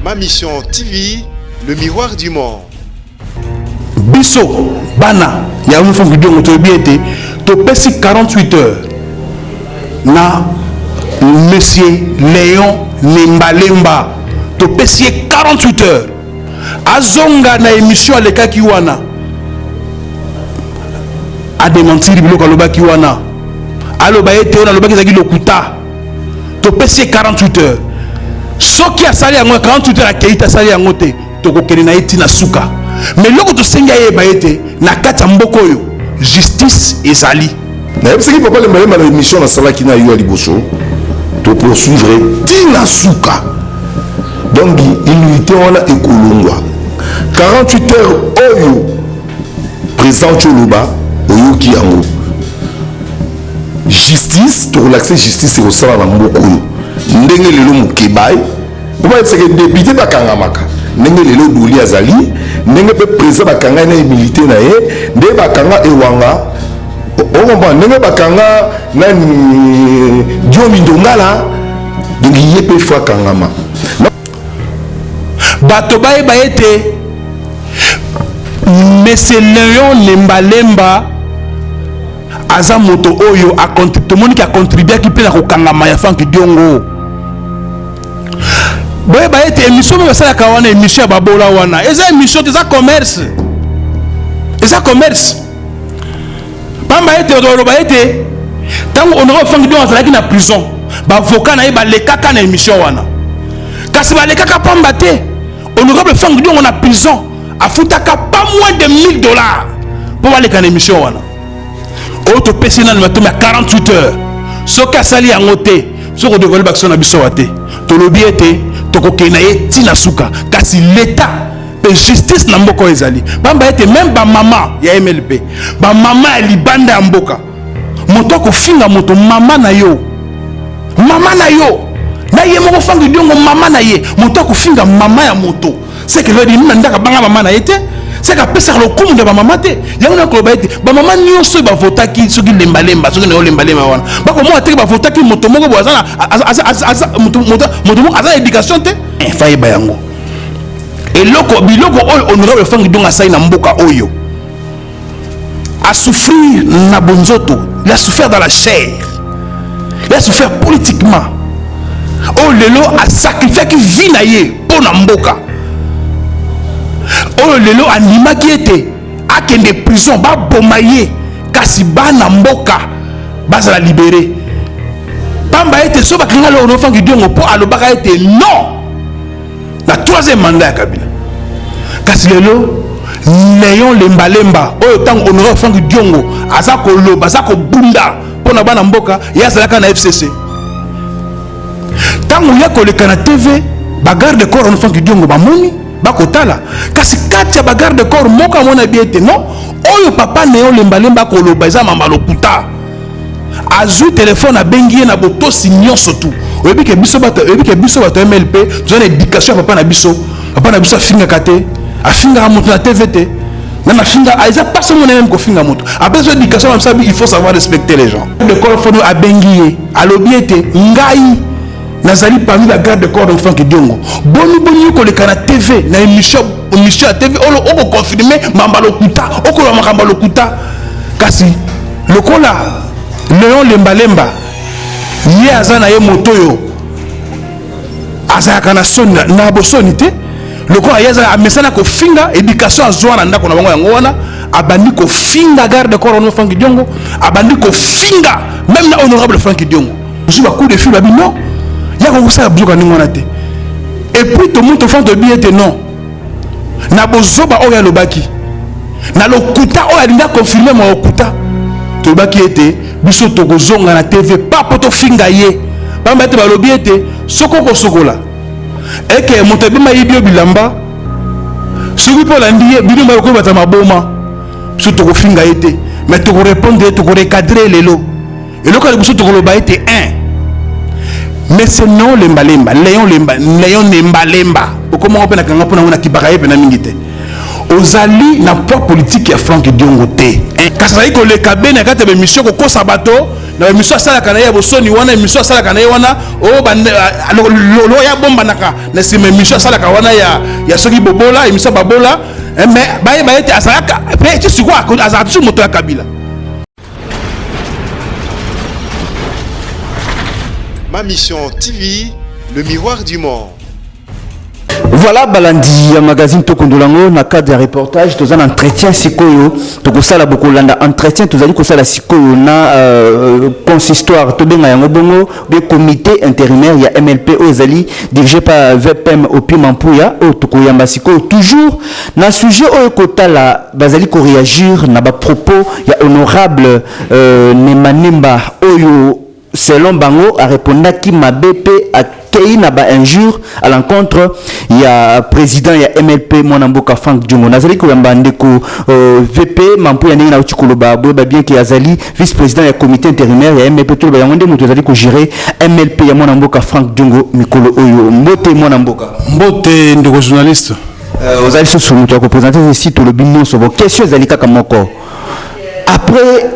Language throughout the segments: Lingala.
Ma Mission TV, le miroir du monde. Biso bana ya Mfunk Diongo toyebi ete topesi 48 heures na monsieur Léon Lembalemba, topesi ye 48 heures azonga na émission alekaki wana, adementiri biloko alobaki wana, aloba ete oyo nalobaki ezalaki lokuta. Topesi ye 48 heures. Soki asali yango 48 heures, akei te, asali yango te, tokokende na ye ntina suka. Mais eloko tosengi, ayeba ete na kati ya mboka oyo justice ezali. Nayebisaki papa Lembalemba na émission nasalaki na yo ya liboso, topoursuivre ntina suka. Donc immunité wana ekolongwa 48 heures oyo président ti oloba, oyoki yango. Justice, tokolakisa justice ekosala na mboka oyo ndenge lelo mokebai po bayebisaka député bakangamaka, ndenge lelo Doli azali, ndenge mpe président bakanga na immunité na ye, nde bakanga Ewanga, okomprendre, ndenge bakanga nani, Diomi Ndongala. Donc ye mpe fo akangama. Bato bayeba ete monsieur Léon Lembalemba aza moto oyo tomoniki acontribuaki mpe na kokangama ya Frank Diongo. Boyeba ete émission oyo basalaka wana, émission ya babola wana, eza émission te, eza commerce, eza commerce. Pamba ete bato baloba ete ntango honorable Frank Diongo azalaki na prison, baavocat na ye balekaka na émission wana, kasi balekaka pamba te. Honorable Frank Diongo na prison afutaka pas moins de 1000 $ mpo baleka na émission wana. Oyo topesi nano matomi ya 48 heures, soki asali yango te, soki odévoiler baaction na biso wa te, tolobi ete tokokende na ye ntina suka. Kasi l'État mpe justice na mboka oyo ezali. Pamba ete même bamama ya MLP, bamama ya libanda ya mboka, moto akofinga moto mama na yo, mama na yo na ye moko Frank Diongo, mama na ye, moto akofinga mama ya moto, seke lodi na ndako abanga mama na ye te, seke apesaka lokumu na bamama te. Yango na koloba ete bamama nyonso oyo bavotaki, soki Lembalemba, soki na yo Lembalemba wana, bakomona teke bavotaki moto moko boye aza moto moko aza na éducation te. Fayeba yango eloko biloko oyo honorable Frank Diongo asali na mboka oyo, asouffrir na bonzoto, il a souffert dans la chair, il a souffert politiquement. Oyo lelo asacrifiaki vie na ye mpo na mboka oyo, lelo andimaki ete akende prison, baboma ye, kasi bana mboka bazala libéré. Pamba ete so bakanga lelo Frank Diongo mpo alobaka ete non na troisième mandat ya Kabila. Kasi lelo Léon Lembalemba oyo, ntango honorable Frank Diongo aza koloba, aza kobunda mpo na bana mboka, ye azalaka na FCC. Ntango ya koleka na TV, bagarde corps wana Frank Diongo bamoni, bakotala, kasi kati ya bagarde corps moko amona bi ete non, oyo papa Léon Lembalemba akoloba eza mama lokuta. Azwi telefone, abengi ye na botosi nyonso tu. Oyebi ke biso bato, oyebi ke biso bato MLP toza na éducation ya papa na biso. Papa na biso afingaka te, afingaka moto na TV te. Nana afinga, eza pasi omona même kofinga moto. Apesi éducation na biso, il faut savoir respecter les gens. De corps fono abengi ye, alobi ete ngai nazali parmi ba garde corps de Frank Diongo, boni boni yo koleka na TV, na émission ya TV oyo okoconfirme mamba lokuta, okoloba makambo ya lokuta. Kasi lokola Léon Lembalemba ye aza na ye moto oyo azalaka na soni na bosoni te, lokola ye aza amesana kofinga, éducation azwa na ndako na bango yango wana, abandi kofinga garde corps wana Frank Diongo, abandi kofinga même na honorable Frank Diongo. Ozwi bacoup de fil, babi non, ya kokosala biloko ndenge wana te. Et puis tomoni, tofanda, toyebi ete non, na bozoba oyo alobaki, na lokuta oyo alingi aconfirme mwa lokuta, toyebaki ete biso tokozonga na TV pa mpo tofinga ye. Pamba ete balobi ete soki okosokola eke moto abima ayibi yo bilamba, soki mpo olandi ye bino bakoyebata maboma. Biso tokofinga ye te, mais tokorépondre ye, tokorecadre. Lelo eloko ya liboso tokoloba ete 1, mais non, Lembalemba, Léon Lemba, Léon Lembalemba, okomongo mpe nakanga mpo nango nakibaka ye mpena mingi te. Ozali na poids politique ya Franck Diongo te. Kasi azali koleka be na kati ya bemission kokosa bato na bemission asalaka na ye ya bosoni wana, emission asalaka na ye wana oyo lolo ya bombanaka na nsima emission asalaka wana ya, ya soki bobola emission babola eh, mais bayeba ete azalaka mpe ti sikoyo azalaka toujours moto ya Kabila. Ma Mission TV, le miroir du monde. Voilà balandi ya magazine tokondola yango na cadre ya reportage toza na entretien sikoyo tokosala bokolanda entretien tozali kosala sikoyo na euh, consistoire tobenga yango bongo be comité intérimaire ya MLP oyo ezali dirigé par VPM Opi Mampuya oyo tokoyamba sikoyo toujours na sujet oyo kotala bazali koreagir na bapropos ya honorable euh, Nemanemba oyo Selon bango, a repondaki mabe pe akeyi na ba injures à l'encontre ya president ya MLP mwana mboka Franck Diongo. Nazali koyamba ndeko VP Mampuya ndenge nauti koloba, boyeba bien que azali vice-president ya comite intérimaire ya MLP, toloba yango nde moto azali ko gerer MLP ya mwana mboka Franck Diongo mikolo oyo. Mbote mwana mboka. Mbote ndeko journaliste. Ozali susu moto ya ko presenter esi tolobi nyonso. Bon, question ezali kaka moko. Après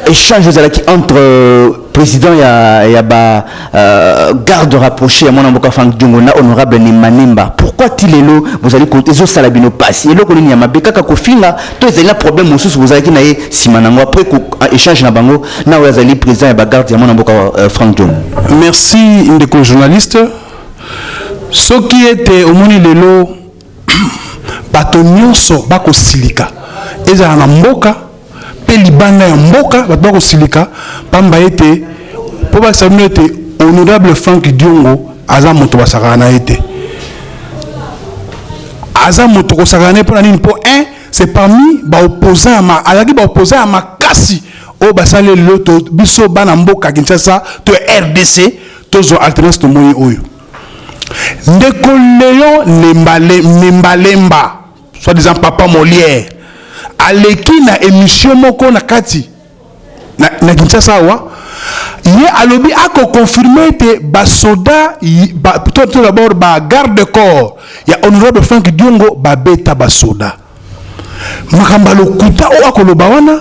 échange ezalaki entre euh, président ya, ya ba euh, garde rapproché ya mwana mboka Franck Diongo na honorable Nemanemba, pourquoi ti lelo bozali ezosala bino pasi? Eloko nini ya mabe kaka kofinga to ezali na problème mosusu bozalaki na ye nsima nango après ko, échange na bango na oyo azali président ya ba garde ya mwana mboka euh, Franck Diongo? Merci ndeko journaliste. Soki ete omoni lelo bato nyonso bakosilika, ezala na mboka mpe libanda ya mboka, bato bakosilika pamba ete mpo bakisa bino ete honorable Franck Diongo aza moto basakaka na ye te, aza moto kosakana na ye mpo na nini? Mpo un c'est parmi baopposant ya ma, azalaki baopposant ya makasi oyo basali lelo to biso bana mboka Kinshasa to RDC tozwa alternance tomoni oyo. Ndeko Leon Nembale, Nembalemba, soit disant papa Molière, aleki na émission moko na kati na, na Kinshasa awa, ye alobi ako confirmer ete basoda ba, to, to d'abord ba garde corps ya honorable Franck Diongo babeta basoda. Makambo ya lokuta oyo akoloba wana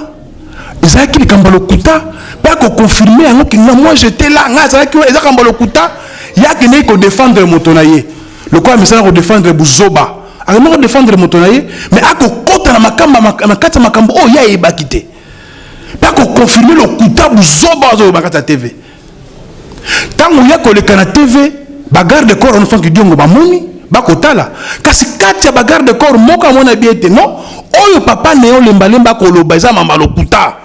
ezalaki likambo ya lokuta, mpe akoconfirme yango ke nga moi j'étais là, nga azalaki wana, eza likambo ya lokuta. Ye akendeki kodefendre moto na ye lokola misala kodefendre buzoba, akendeki kodefendre moto na ye, mais akokota na makamba na kati ya makambo oyo ye ayebaki te, mpe akoconfirme lokuta buzoba azoloba kati ya TV. Ntango ye akoleka na TV, ba garde corps wana Franck Diongo bamoni bakotala, kasi kati ya ba garde corps moko amona bi ete non, oyo papa Neon Lembalemba akoloba eza mamba lokuta.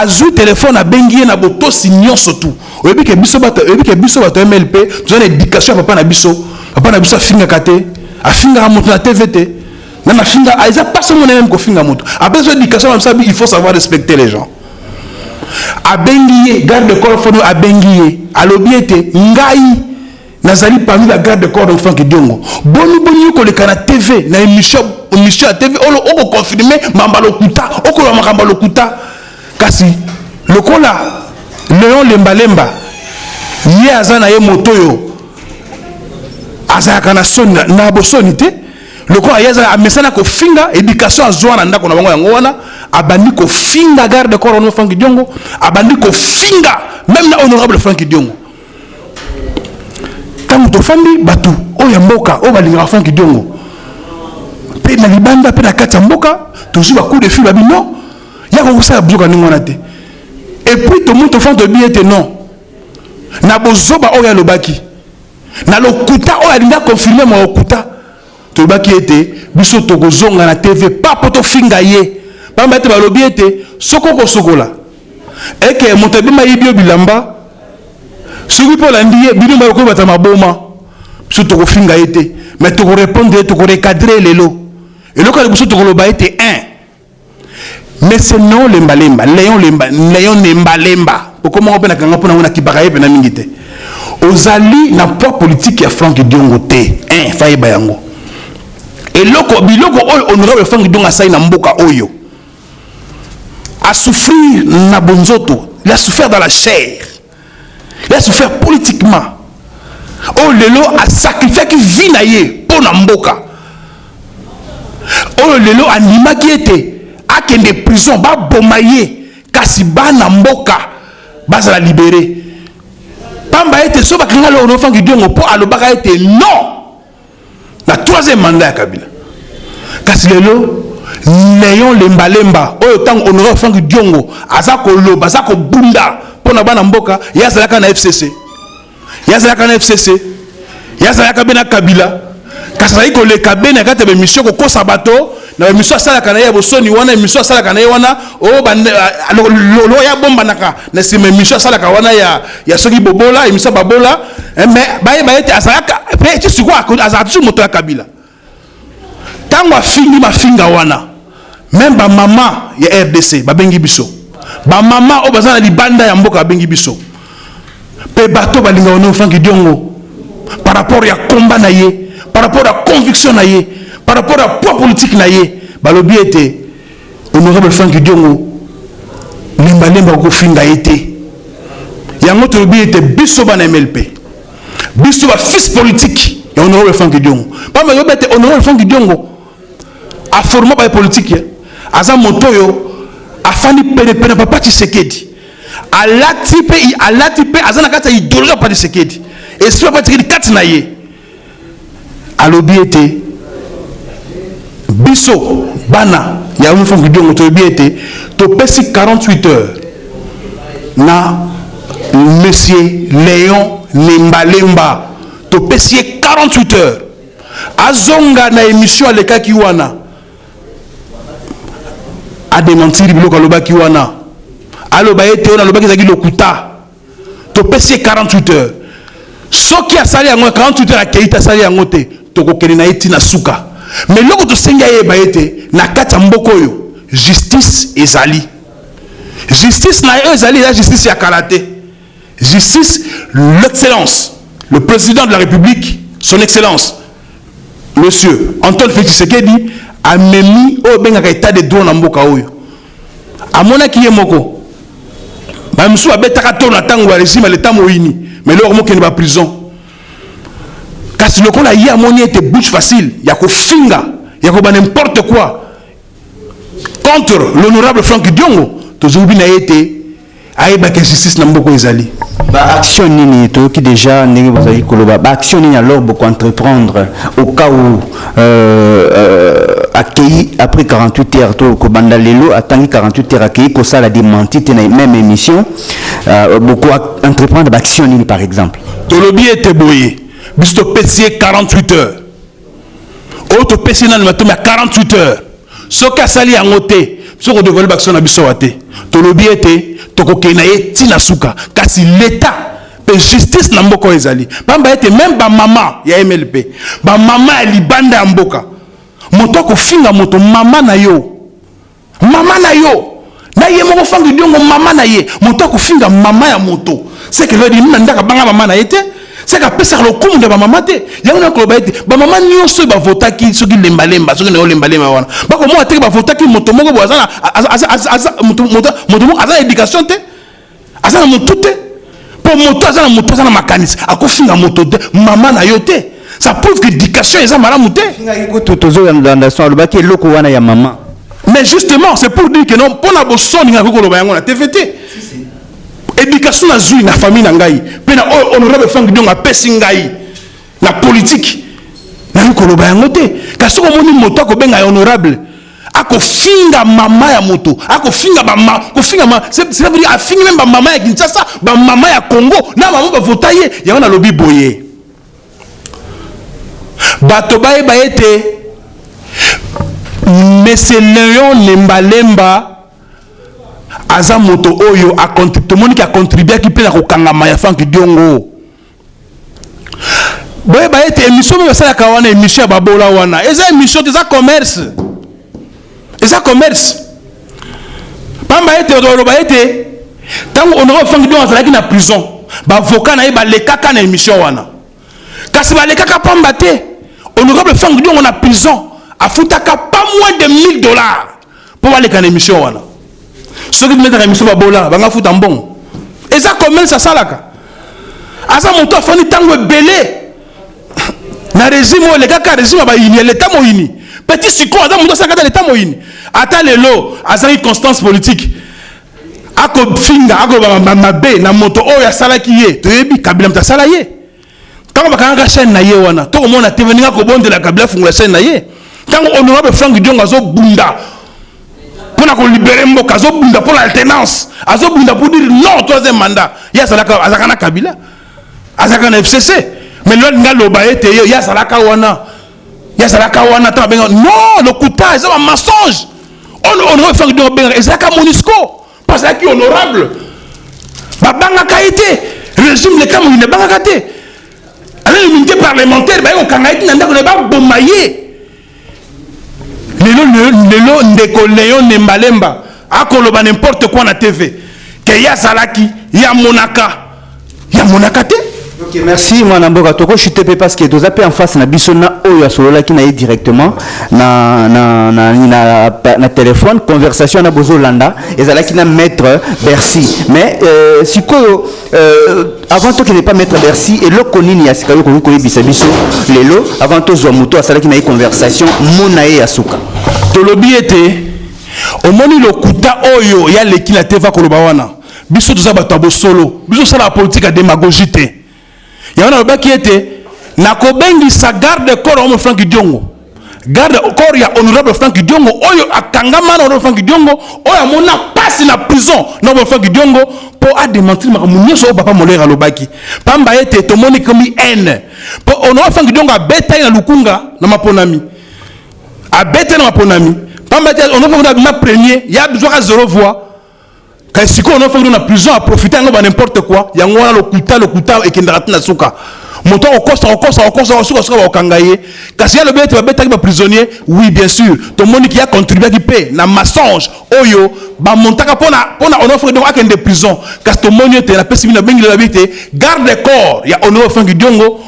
Azwi telefone abengi ye na botosi nyonso tu. Oyebi ke biso bato, oyebi ke biso bato MLP toza na education ya papa na biso. Papa na biso afingaka te, afingaka moto na TV te. Nana afinga, eza pasi omona ye meme kofinga moto. Apesi education na biso, il faut savoir respecter les gens. Abengi ye garde corps fono, abengi ye alobi ete ngai nazali parmi ba garde corps de Franck Diongo, boni boni yo koleka na TV na émission, émission ya TV oyo okoconfirme mamba lokuta, okoloba makambo ya lokuta. Kasi lokola Leon Lembalemba ye aza na ye moto oyo azalaka na soni na bosoni te, lokola ye aza amesana kofinga, education azwa na ndako na bango yango wana, abandi kofinga garde corps wana Franck Diongo, abandi kofinga même na honorable Franck Diongo. Ntango tofandi bato oyo ya mboka oyo balingaka Franck Diongo mpe na libanda mpe na kati ya mboka, tozwi ba coup de fil, babi non, ya kokosala buzoka ndenge wana te. Et puis tomoni tofandi toyebi ete non, na bozoba oyo alobaki, na lokuta oyo alingi akonfirme mwa lokuta, tolobaki ete biso tokozonga na TV pa po tofinga ye pamba ete balobi ete soki okosokola eke moto abima ayibi yo bilamba, soki mpo olandi ye bino bakoki bata maboma. Biso tokofinga ye te, mais tokorepondre ye, tokorecadre ye lelo. Eloko ya liboso tokoloba ete 1 mais c'est non lembalemba Léon lemba Léon Nembalemba okomaka mpe nakanga mpo nango nakipaka ye mpena mingi te. Ozali na poids politique ya Franck Diongo te, 1 fayeba yango. Eloko biloko oyo honorable Franck Diongo asali na mboka oyo, a souffrir na bonzoto, il a souffert dans la chair, il a souffert politiquement. Oyo lelo asacrifiaki vie na ye mpo na mboka. Oyo lelo andimaki ete akende prison baboma ye, kasi bana mboka bazala libere. Pamba ete so bakanga lelo Franck Diongo mpo alobaka ete non na troisième mandat ya Kabila. Kasi lelo Léon Lembalemba oyo ntango honorable Franck Diongo aza koloba, aza kobunda mpo na bana mboka, ye azalaka na FCC, ye azalaka na FCC, ye azalaka be na Kabila, kasi azalaki koleka be na kati ya baemission kokosa bato na baemission asalaka na ye ya bosoni wana, emission asalaka na ye wana oyo lolo ya bombanaka na nsima, emission asalaka wana ya soki bobola, emission babola. Mais bayeba ete azalaka mpe ti sikoyo azalaka toujours moto ya Kabila. Ntango afingi mafinga wana, même bamama ya RDC babengi biso, bamama oyo baza na libanda ya mboka babengi biso, mpe bato balingaka honorable Franck Diongo par rapport ya combat na ye, par rapport ya conviction na ye, par rapport ya poids politique na ye, balobi ete honorable Franck Diongo lembalemba kofinga ye te. Yango tolobi ete biso bana MLP, biso bafils politique ya honorable Franck Diongo, pamba yobi ete honorable Franck Diongo aforma baye politique ye, aza moto oyo afandi penepene papa Tshisekedi, alati mpe alati mpe aza na kati ya idéologie ya papa Tshisekedi, esprit papa Tshisekedi kati na ye. Alobi ete biso bana ya Franck Diongo toyebi ete topesi 48 heures na monsieur Léon Lembalemba, topesi ye 48 heures azonga na émission alekaki wana, adémentir biloko alobaki wana, aloba ete oyo nalobaki ezalaki lokuta. Topesi ye 48 heures. Soki asali yango 48 heures akei te, asali yango te, tokokende na ye ntina suka. Mais eloko tosengi, ayeba ete na kati ya mboka oyo justice ezali. Justice na ye oyo ezali, eza justice ya kala te. Justice, l'excellence le président de la République, son excellence monsieur Antoine Félix Tshisekedi, amemi oyo obengaka état de droit na mboka oyo. Amonaki ye moko bamosusu babetaka to na ntango ya régime ya leta moyini, mais eloko mokende baprison. Kasi lokola ye amoni ete bouche facile ya kofinga, ya koba n'importe quoi contre l'honorable Franck Diongo, tozolobi na ye ete ayebaka justice na mboka ezali. Baaction nini toyoki déjà ndenge bozali koloba? Baaction nini alors bokoentreprendre au cas où akei après 48 heures to kobanda lelo atangi 48 heures, akei kosala démenti te na même émission, boko entreprendre baaction nini par exemple? Tolobi ete boye, biso topesi ye 48 heures oyo topesi ye nano matomi ya 48 heures. Soki asali yango te, soki kodévoiler baaction na biso wa te, tolobi ete tokokende na ye ntina suka. Kasi l'état mpe justice na mboka oyo ezali. Pamba ete même bamama ya MLP, bamama ya libanda ya mboka, moto akofinga moto mama na yo, mama na yo na ye moko Franck Diongo, mama na ye, moto akofinga mama ya moto, seke lodi na ndako abanga mama na ye te, seke apesaka lokumu na bamama te. Yango na koloba ete bamama nyonso oyo bavotaki soki lembalemba, soki na yo lembalemba wana, bakomona teke bavotaki moto moko boye aza moto moko aza na éducation te, aza na motu te. Mpo moto aza na motu, aza na makanisi, akofinga moto te, mama na yo te. Ça prouve que éducation eza malamu te. Kutu tozolanda so alobaki eloko wana ya mama. Mais justement, c'est pour dire que non, mpo na bosoni ngai koloba yango na TV te. Éducation nazwi na famille na ngai mpe na oyo honorable Franck Diongo apesi ngai na politique, nayi koloba yango te. Kasi soki omoni moto akobenga ya honorable, akofinga mama ya moto, akofinga bama, kofinga ma, c'est ça veut dire afingi même bamama ya Kinshasa, bamama ya Congo na mama bavota ye. Yango nalobi boye, bato bayeba ete monsieur Léon Lembalemba aza moto oyo tomoniki acontribuaki mpe na kokangama ya Franck Diongo. Boyeba ete émission oyo basalaka wana, émission ya babola wana, eza émission te, eza commerce, eza commerce. Pamba ete bato baloba ete ntango honorable Franck Diongo azalaki na prison, baavocat na ye balekaka na émission wana, kasi balekaka pamba te. Honorable Franck Diongo na prison afutaka pas moins de 1000 $ mpo baleka na émission wana. Soki tometaka émission babola, banga futa mbongo. Eza commerce asalaka. Aza moto afandi ntango ebele na Na régime oyo elekaka, régime ya bayini, ya leta moyini. Petit sikoyo aza moto asalaka ata leta moyini. Ata lelo azangi constance politique, akofinga, akoloba mabe na moto oyo asalaki ye. Toyebi Kabila moto asala ye. Ntango bakangaka chaîne na ye wana, tokomona te ndenge akobondela Kabila afungola chaîne na ye. Ntango honorable Frank Diongo azobunda mpona kolibérer mboka, azobunda mpona alternance, azobunda pour dire non troisième mandat, ye azalaka, azalaka na Kabila, azalaka na FCC. Mais lelo alingi aloba ete ye azalaka wana, ye azalaka wana ntango abenga. Non, lokuta, eza bamensonge. Honorable Frank Diongo abengaka, ezalaka MONUSCO, mpo azalaki honorable, babangaka ye te. Régime leta moyini ebangaka te. Aza immunité parlementaire, baye kokanga ye ti na ndako na ye, baboma ye. Lelo, lelo ndeko Léon Nembalemba akoloba n'importe quoi na TV ke ye azalaki, ye amonaka, ye amonaka te. Ok, merci mwana mboka. Tokochute mpe parce que toza mpe en face na biso na oyo asololaki na ye directement na téléphone. Conversation na bozolanda ezalaki na maître Bercy. Mais sikoyo, avant tokende pa maître Bercy, eloko nini ya sika yo okoki koyebisa biso lelo avant tozwa moto asalaki na ye conversation, mona ye ya suka? Tolobi ete omoni lokuta oyo ya leki na te, va koloba wana. Biso toza bato ya bosolo, biso tosalaka politique ya démagogie te. Yango nalobaki ete nakobengisa garde corps ya Frank Diongo, garde corps ya honorable Frank Diongo oyo akangama na honorable Frank Diongo, oyo amona pasi na prison na honorable Frank Diongo, mpo adémentir makambo nyonso oyo papa Molière alobaki. Pamba ete tomoni komi haine, mpo honorable Frank Diongo abeta ye na Lukunga na maponami, abete na maponami. Pamba te honorable Frank abima premier, ye azwaka zéro voix. Kasi sikoyo honorable Frank na prison, aprofite yango ba n'importe quoi. Yango wana lokuta, lokuta ekendaka te na suka. Moto akokosa, kokosa, kokosa, suka suka bakokanga ye. Kasi ye alobi ete babetaki baprisonnier. Oui, bien sûr, tomoni ki acontribuaki mpe na mensonge oyo bamontaka mpona honorable Frank Diongo akende prison. Kasi tomoni ete napesi bino, abengi lobi ete garde corps ya honorable Frank Diongo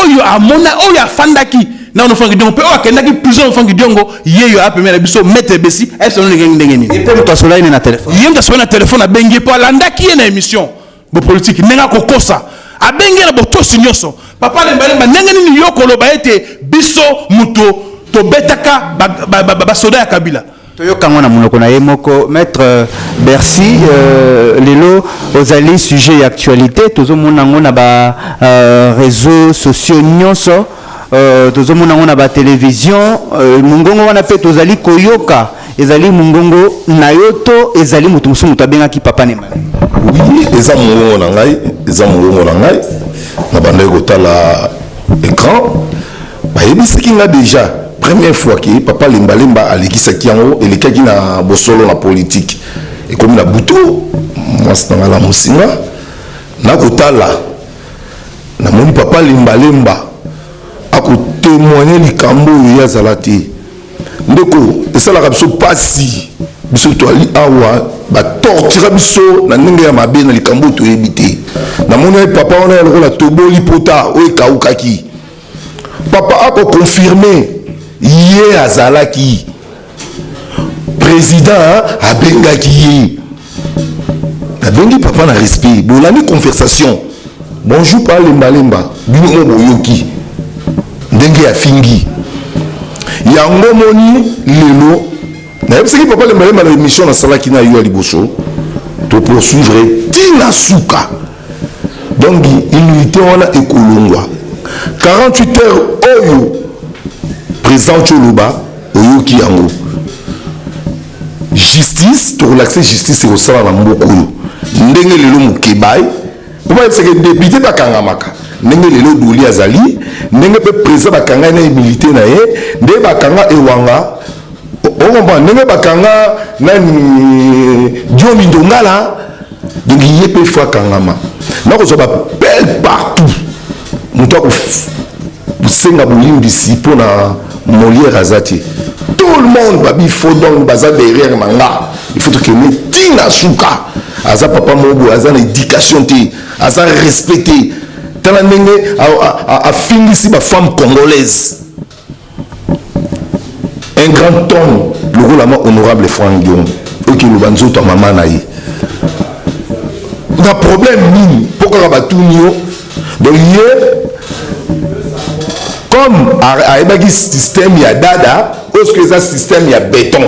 oyo amona, oyo afandaki na honorable Frank Diongo mpe oyo akendaki prison Frank Diongo, ye yo apemela biso maître Bercy ayebisa no ndenge ndenge nini. Ye mpe moto asololaki ne na telefone? Ye moto asololaki na telefone. Abengi ye mpo alandaki ye na émission bopolitique, ndenge akokosa. Abengi ye na botosi nyonso: "Papa Lembalemba, ndenge nini yo koloba ete biso moto tobetaka basoda ya Kabila?" Toyokango na monoko na ye moko. Maître Bercy, lelo ozali sujet ya actualité. Tozomona yango na ba réseaux sociaux nyonso, tozomona yango na batélévision. Mongongo wana mpe tozali koyoka, ezali mongongo na yo to ezali moto mosusu, moto abengaki papa Nemba? Oui, eza mongongo na ngai, eza mongongo na ngai. Nabandaki kotala écran, bayebisaki nga déjà première fois ke papa Lembalemba alekisaki yango, elekaki na bosolo na politique. Ekomi na butu, mwasi na ngai lamusinga, nakotala, namoni papa Lembalemba akotémoigne likambo oyo ye azala te. Ndeko, esalaka biso mpasi. Biso toali awa, batortira biso na ndenge ya mabe na likambo oyo toyebi te. Namoni ye papa wana ya lokola toboli pota oyo ekaukaki. Papa akoconfirme ye azalaki président, abengaki ye. Nabengi papa na respect, bolandi conversation: "Bonjour pa Lembalemba." Bino mo boyoki ndenge afingi yango. Moni lelo nayebisaki papa Lembalemba na émission nasalaki na yo ya liboso, topoursuivre ntina suka. Donc immunité wana ekolongwa 48 heures oyo président ti oloba, oyoki yango. Justice, torelaxe justice ekosala na mboka oyo. Ndenge lelo Mokebai, mpo bayebisaka député bakangamaka, ndenge lelo Doli azali, ndenge mpe président bakanga ye na humilité na ye, nde bakanga Ewanga, ocomprendre, ndenge bakanga nani, Diomi Ndongala. Donc ye mpe fo akangama. Nakozwa bapele partout, moto akosenga bolimbisi mpona Molière aza te. Tout le monde babi fo, donc baza derrière na nga. Il faut tokende ntina suka. Aza papa moko boye, aza na éducation te, aza respect te. Tala ndenge afingisi bafemme congolaise. Un grand homme lokola ma honorable Frank Diongo, oki eloba nzoto ya mama na ye na problème nini, mpo kaka batuni yo. Donc ye, comme Comme ayebaki système ya dada, oyo soki eza système ya beton,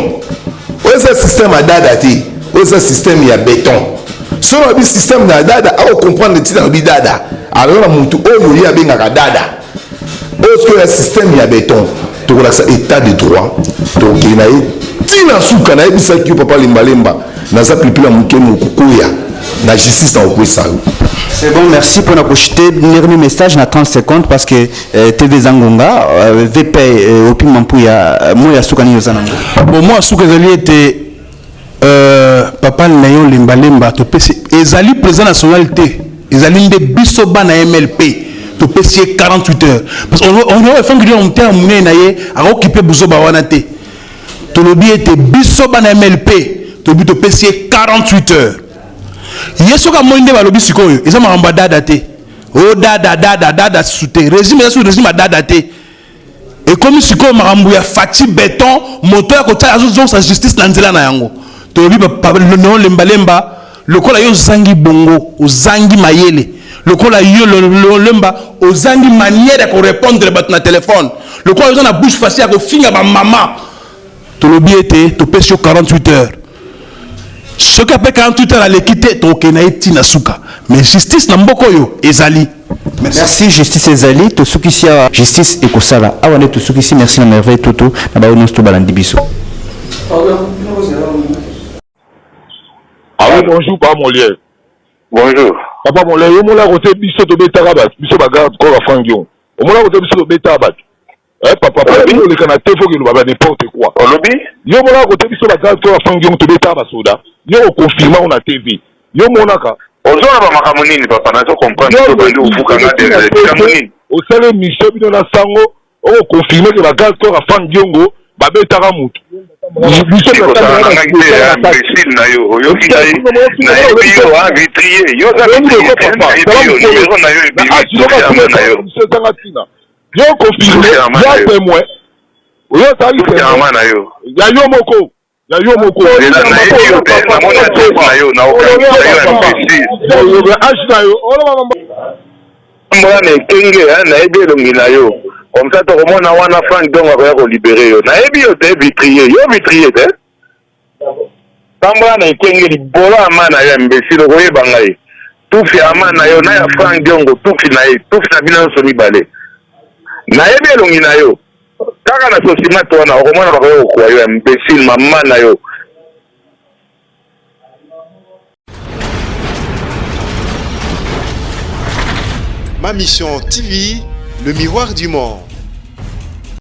oyo eza système ya dada te, oyo eza système ya beton. Soki nalobi système ya dada, akocomprendre ntina nalobi dada. Aza na motu oyo ye abengaka dada. Oyo soki ya système ya beton, tokolakisa état de droit, tokokende na ye ntina suka. Nayebisaki yo papa Lembalemba, naza pilipili ya moke mokokoya na justice na kokwesa yo. C'est bon, merci pour la projeter. Dernier message na 30 secondes parce que TV Zangonga, VP Opi Mampuya, moi ya suka ni yozana. Bon, moi suka ezali ete papa Léon Lembalemba topesi ezali président national te, ezali nde biso bana MLP topesi ye 48 heures parce que on on efangi yo motema monene na ye akokipe buzoba wana te. Tolobi ete biso bana MLP tobi topesi ye 48 heures. Ye soki amoni nde balobi sikoyo eza makambo ya dada te, o dada dada dada susu te, régime eza susu régime ya dada te, ekomi sikoyo makambo ya Fatshi Beton, moto ya kotia azozongisa justice na nzela na yango. Tolobi Léon Lembalemba, lokola yo ozangi bongo, ozangi mayele, lokola yo Lemba ozangi manière ya korépondre bato na telefone, lokola oza na bouche facile ya kofinga bamama, tolobi ete topesi yo 48 heures. Soki ape 48 heures aleki te, tokokende na ye ntina suka. Mais justice na mboka oyo ezali. Merci, justice ezali, tosukisi awa, justice ekosala awa nde tosukisi. Merci na Merveille Toto na baoyo nyonso tobalandi biso. Allô, bonjour, Papa Molière. Bonjour. Papa Molière, yo mola kote biso tobetaka bato, biso bagarde corps ya Franck Diongo. Omona kote biso tobetaka bato. Eh papa, papa, bino oleka na te faut que loba n'importe quoi. Olobi? Yo mona kote biso bagarde corps ya Franck Diongo tobetaka basoda. Yo okonfirma ngo na TV. Yo monaka. Ozoloba makambo nini papa, nazo comprendre Yo to bandi ofuka nga oleki na te likambo TV, nini? osala émission bino na sango, okoconfirme ke bagarde corps ya Franck Diongo babetaka mutu. Biso Ndeko totanga ozala na na ngai te, na hein, kati. imbécile na yo, oyoki ngai, nayebi yo, hein, vitrier, yo oza Oyebi vitrier loko te, papa, nayebi tala yo, mokolo. numéro na yo Na ebimi, age loka tufi ya tuna ma na yo. biso ezanga ntina. Yo confirme, Tufi ya ma na ya yo. témoin. Oyo ozali Tufi ya témoin. ma na yo. Ya yo moko. Ya yo moko. Nzela nayebi yo te, namoni adresse na yo, na okangisa yo imbécile. Oyo age na yo. Mbola na ekenge, hein, nayebi elongi na yo. Comme ça tokomona wana Franck Diongo akoya kolibere yo. Nayebi yo te, vitrier, yo vitrier te. Tambola na ekenge libolo ya ma na yo imbécile, okoyeba ngai. Tufi ya ma na yo na ya Franck Diongo, tufi na ye, tufi na bino nyonso mibale. Nayebi elongi na yo. Kaka na sosimate wana okomona bakoya kokuwa yo imbécile, mama na yo. Ma Mission TV, le miroir du monde.